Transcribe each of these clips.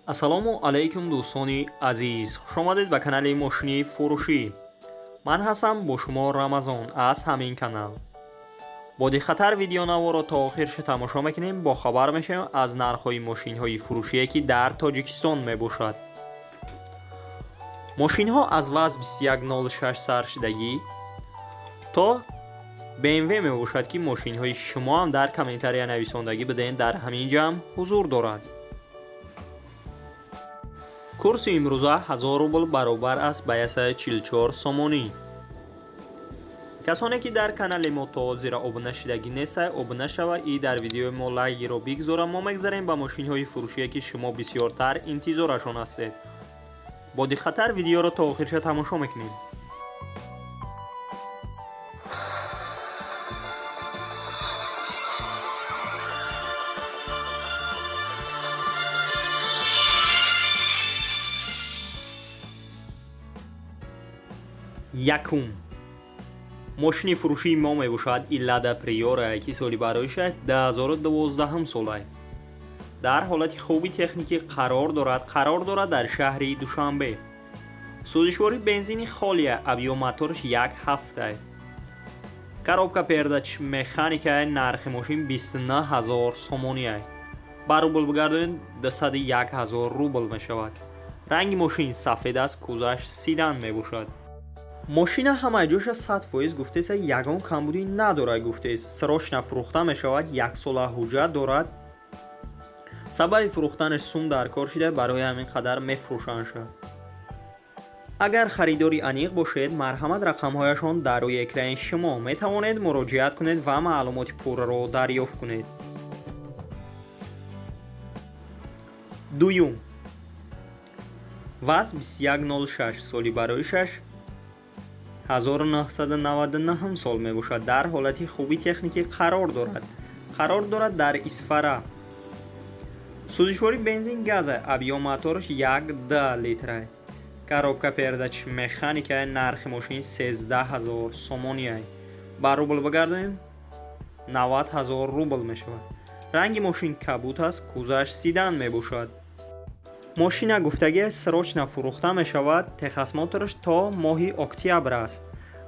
Ассалому алайкум, дӯстони азиз, хушомадед ба канали мошини фурӯшӣ. Ман ҳастам бо шумо Рамазон аз ҳамин канал. Бо диққаттар видеонаворо то охирша тамошо мекунем, бохабар мешавем аз нархҳои мошинҳои фурӯшие, ки дар Тоҷикистон мебошад. Мошинҳо аз ВАЗ 2106 саршидагӣ то BMW мебошад, ки мошинҳои шумоам дар комментария нависондагӣ биден, дар ҳамин ҷамъ ҳузур дорад. Курси имрӯза 1000 рубл баробар аст ба 144 сомонӣ. Касоне, ки дар канали мо то ҳозира обуна шидагӣ нестай, обуна шава и дар видеои мо лайкиро бигзора. Мо мегзарем ба мошинҳои фурӯшие, ки шумо бисёртар интизорашон ҳастед. Бо диққаттар видеоро то охирша тамошо мекунем. Якум мошини фурӯшии мо мебошад и Лада Приора, ки соли бароиша 2012 солай. Дар ҳолати хуби техникӣ қарор дорад, қарор дорад дар шаҳри Душанбе. Сӯзишвори бензини холия, объём мотораш 1,7, коробка передач механика. Нархи мошин 29 000 сомония, ба рубл бигардонед, 201 000 рубл мешавад. Ранги мошин сафед аст, кузаш седан мебошад. Мошина ҳамаи ҷоша 100% гуфтеса, ягон камбудӣ надорад гуфтест. Срочно фурӯхта мешавад, яксола ҳуҷҷат дорад. Сабаби фурӯхтанаш сум дар кор шида, барои ҳамин қадар мефурӯшандша. Агар харидори аниқ бошед, марҳамат, рақамҳояшон дар рӯи экрани шумо, метавонед муроҷиат кунед ва маълумоти пурраро дарёфт кунед. Дуюм ВАЗ 2106, соли бароишаш 1999 сол мебошад. Дар ҳолати хуби техникӣ қарор дорад, қарор дорад дар Исфара. Сӯзишвори бензин газа, объём мотораш 1,2 литра, коробка передач механика. Нархи мошин 13 000 сомония, ба рубл бигардонем, 90 000 рубл мешавад. Ранги мошин кабуд аст, кузаш седан мебошад. Мошина гуфтагӣ срочно фурӯхта мешавад, техосмотраш то моҳи октябр аст.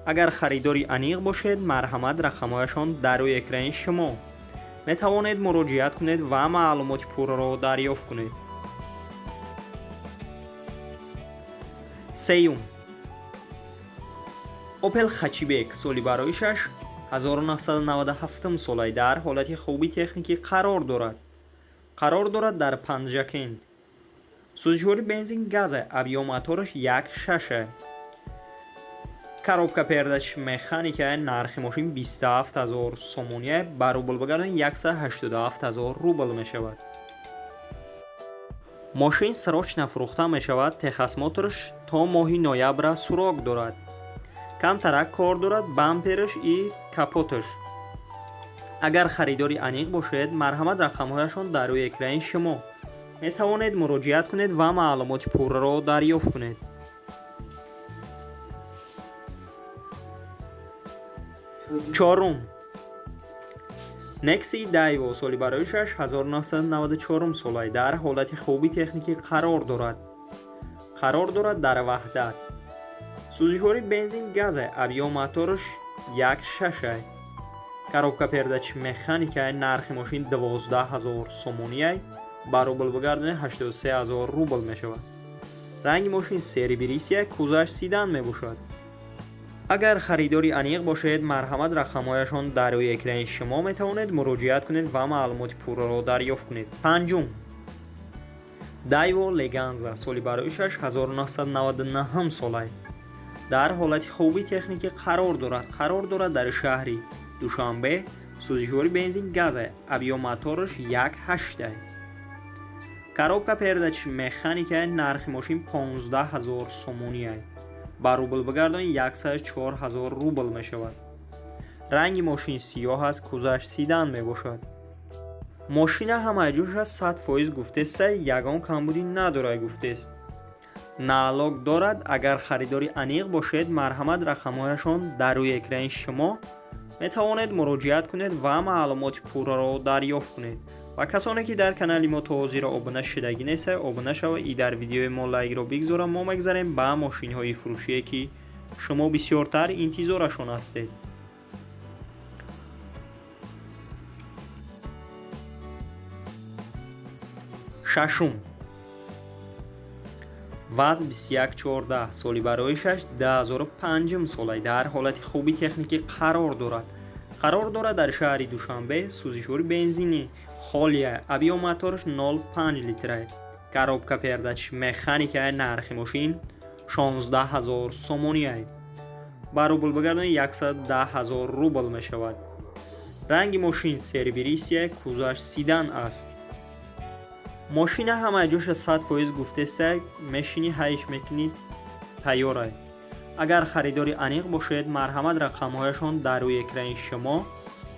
Агар харидори аниқ бошед, марҳамат, рақамҳояшон дар рӯи экрани шумо, метавонед муроҷиат кунед ва маълумоти пурраро дарёфт кунед. Сеюм Опел Хатчбек, соли бароишаш 1997 солай. Дар ҳолати хуби техникӣ қарор дорад, қарор дорад дар Панҷакент. Сӯзишвори бензин газа, объём мотораш 1,6, коробка передач механика. Нархи мошин 27 000 сомония, ба рубл бигардон, 187 000 рубл мешавад. Мошин срочно фурӯхта мешавад, техосмотраш то моҳи ноябра срок дорад. Камтарак кор дорад бампераш и капоташ. Агар харидори аниқ бошед, марҳамат, рақамҳояшон дар рӯи экрани шумо, метавонед муроҷиат кунед ва маълумоти пурраро дарёфт кунед. Чорум Некси Дайво, соли бароишаш 1994 солай. Дар ҳолати хуби техникӣ қарор дорад, қарор дорад дар Ваҳдат. Сӯзишвори бензин газа, объём мотораш 1,6, коробка передач механика. Нархи мошин 12 000 сомония, ба рубл бигардонед, 83 000 рубл мешавад. Ранги мошин серебристый, кузаш седан мебошад. Агар харидори аниқ бошед, марҳамат, рақамҳояшон дар рӯи экрани шумо, метавонед муроҷиат кунед ва маълумоти пурраро дарёфт кунед. Панҷум Дайво Леганза, соли бароишаш 1999 солай. Дар ҳолати хуби техникӣ қарор дорад, қарор дорад дар шаҳри Душанбе. Сӯзишвори бензин газа, объём мотораш 1,8, коробка передач механика. Нархи мошин 15 000 сомония, ба рубл бигардон, 104 000 рубл мешавад. Ранги мошин сиёҳ аст, кузаш седан мебошад. Мошина ҳамаи ҷоша 100% гуфтеста, ягон камбудӣ надорад гуфтест. Налог дорад. Агар харидори аниқ бошед, марҳамат, рақамҳояшон дар рӯи экрани шумо, метавонед муроҷиат кунед ва маълумоти пурраро дарёфт кунед. Ва касоне ки дар канали мо то ҳозира обуна шудагӣ нестед, обуна шавед и дар видеои мо лайкро бигзоред. Мо мегзарем ба мошинҳои фурӯшие ки шумо бисёртар интизорашон ҳастед. Шашум. ВАЗ 2114 соли бароишаш 2005 солай дар ҳолати хуби техникӣ қарор дорад. Қарор дорад дар шаҳри Душанбе, сӯзишвори бензини холия, объём мотораш 0,5 литрай. Коробка передач механикаи, нархи мошин 16 000 сомониай. Ба рубл бигардонед 110 000 рубл мешавад. Ранги мошин серебристия, кузоваш седан аст. Мошина ҳама ҷоша 100% гуфтеста, мешинӣ ҳайш мекунӣ, тайёрай. Агар харидори аниқ бошед, марҳамат, рақамҳояшон дар рӯи экрани шумо,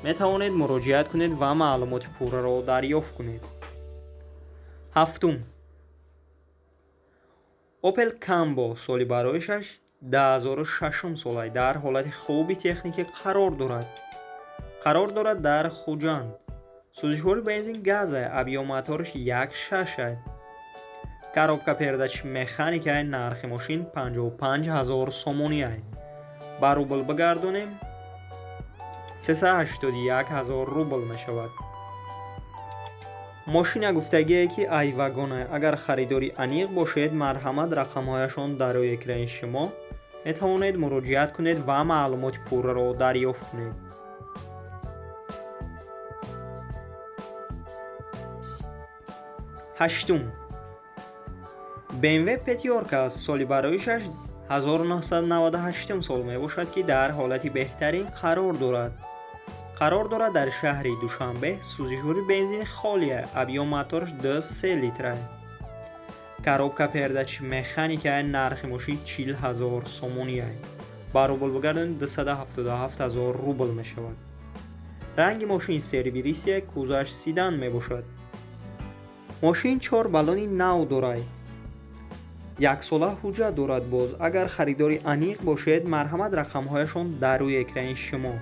метавонед муроҷиат кунед ва маълумоти пурраро дарёфт кунед. Ҳафтум. Opel Combo соли бароишаш 2006 солай дар ҳолати хуби техникӣ қарор дорад. Қарор дорад дар Хуҷанд. Сӯзишвори бензин газай, объём мотораш 1,6. Коробка передач механикай, нархи мошин 55 000 сомониай. Ба рубл бигардонем 381 000 рубл мешавад. Мошина гуфтагие ки айвагонай. Агар харидори аниқ бошед, марҳамат, рақамҳояшон дар рӯи экрани шумо, метавонед муроҷиат кунед ва маълумоти пурраро дарёфт кунед. Ҳаштум. BMW Пятёрка соли бароишаш 1998 сол мебошад ки дар ҳолати беҳтарин қарор дорад. Қарор дорад дар шаҳри Душанбе, сӯзишвори бензини холия, объём мотораш 2,3 литрай. Коробка передач механикаи, нархи мошин 40 000 сомониай. Ба рубл бигардонед 277 000 рубл мешавад. Ранги мошин серебристия, кузоваш седан мебошад. Мошин 4 баллони нав дорад. Яксола ҳуҷҷат дорад боз. Агар харидори аниқ бошед, марҳамат, рақамҳояшон дар рӯи экрани шумо.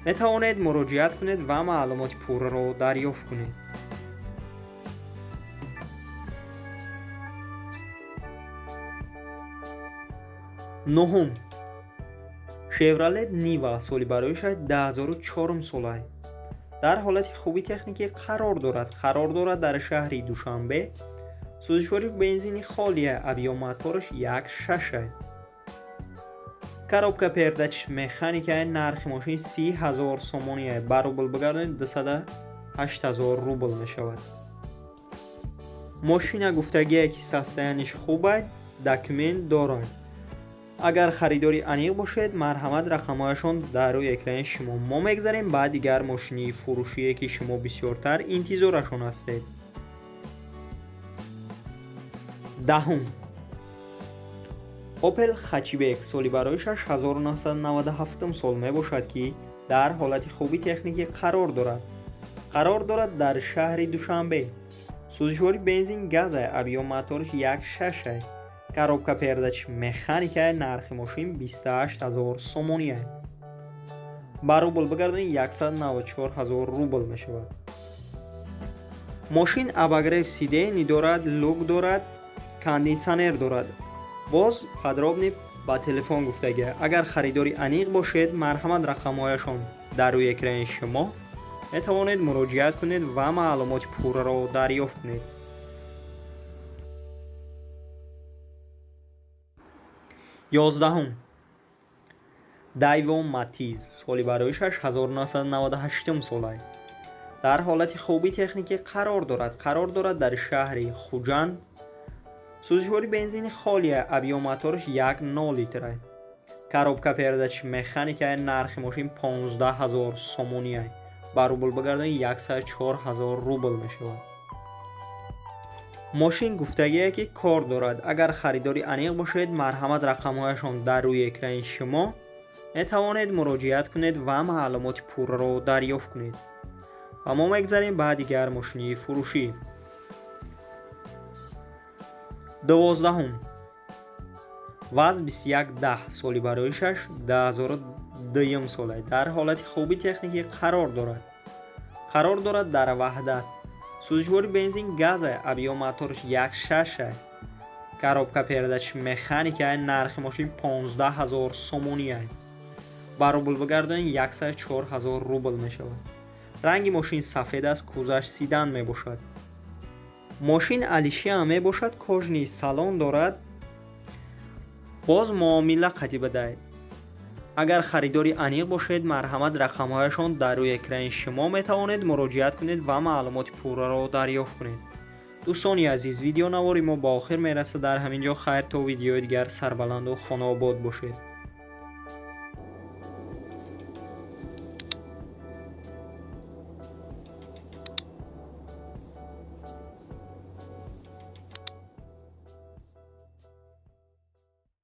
Метавонед муроҷиат кунед ва маълумоти пурраро дарёфт кунед. Нуҳум. Chevrolet Niva соли бароишаш 2004 солай. Дар ҳолати хуби техникӣ қарор дорад. Қарор дорад дар шаҳри Душанбе. Сӯзишвори бензини холия, объём мотораш 1,6. Коробка передач механикаи, нархи мошин 30 000 сомониай. Ба рубл бигардонед 208 000 рубл мешавад. Мошина гуфтагие ки состояниш хуб аст, документ дорад. Агар харидори аниқ бошед, марҳамат, рақамҳояшон дар рӯи экрани шумо. Мо мегзарем ба дигар мошини фурӯшие ки шумо бисёртар интизорашон ҳастед. Даҳум. Opel Hatchback соли бароишаш 1997 сол мебошад ки дар ҳолати хуби техникӣ қарор дорад. Қарор дорад дар шаҳри Душанбе. Сӯзишвори бензин газай, объём мотораш 1,6. Коробка передач механикаи, нархи мошин 28 000 сомониай. Ба рубл бигардонед 194 000 рубл мешавад. Мошин обогрев сидений дорад, люк дорад, кондитсионер дорад. Боз подробно ба телефон гуфтагия. Агар харидори аниқ бошед, марҳамат, рақамҳояшон дар рӯи экрани шумо, метавонед муроҷиат кунед ва маълумоти пурраро дарёфт кунед. Ёздаҳум. Daewoo Matiz соли бароишаш 1998 солай. Дар ҳолати хуби техникӣ қарор дорад. Қарор дорад дар шаҳри Хуҷанд. Сӯзишвори бензини холия, объём мотораш 1,0 литрай. Коробка передач механикаи, нархи мошин 15 000 сомониай. Ба рубл бигардонед 104 000 рубл мешавад. Мошин гуфтагие ки кор дорад. Агар харидори аниқ бошед, марҳамат, рақамҳояшон дар рӯи экрани шумо, метавонед муроҷиат кунед ва маълумоти пурраро дарёфт кунед. Ва мо мегзарем ба дигар мошини фурӯшӣ. 12. ВАЗ 2110 соли бароишаш 2002 сола дар ҳолати хуби техникӣ қарор дорад. Қарор дорад дар Ваҳдат. Сӯзишвори бензин газа, объём мотораш 1,6, коробка передач механика. Нархи мошин 15 ҳазор сомонӣ, ба рубл бигардонед, 104 ҳазор рубл мешавад. Ранги мошин сафед аст, кузаш седан мебошад. Мошин алишиам мебошад, кожаный салон дорад. Боз муомила қатибадай. Агар харидори аниқ бошед, марҳамат, рақамҳояшон дар рӯи экрани шумо, метавонед муроҷиат кунед ва маълумоти пурраро дарёфт кунед. Дӯстони азиз, видеонавори мо ба охир мерасад дар ҳамин ҷо. Хайр, то видеои дигар, сарбаланду хонаобод бошед.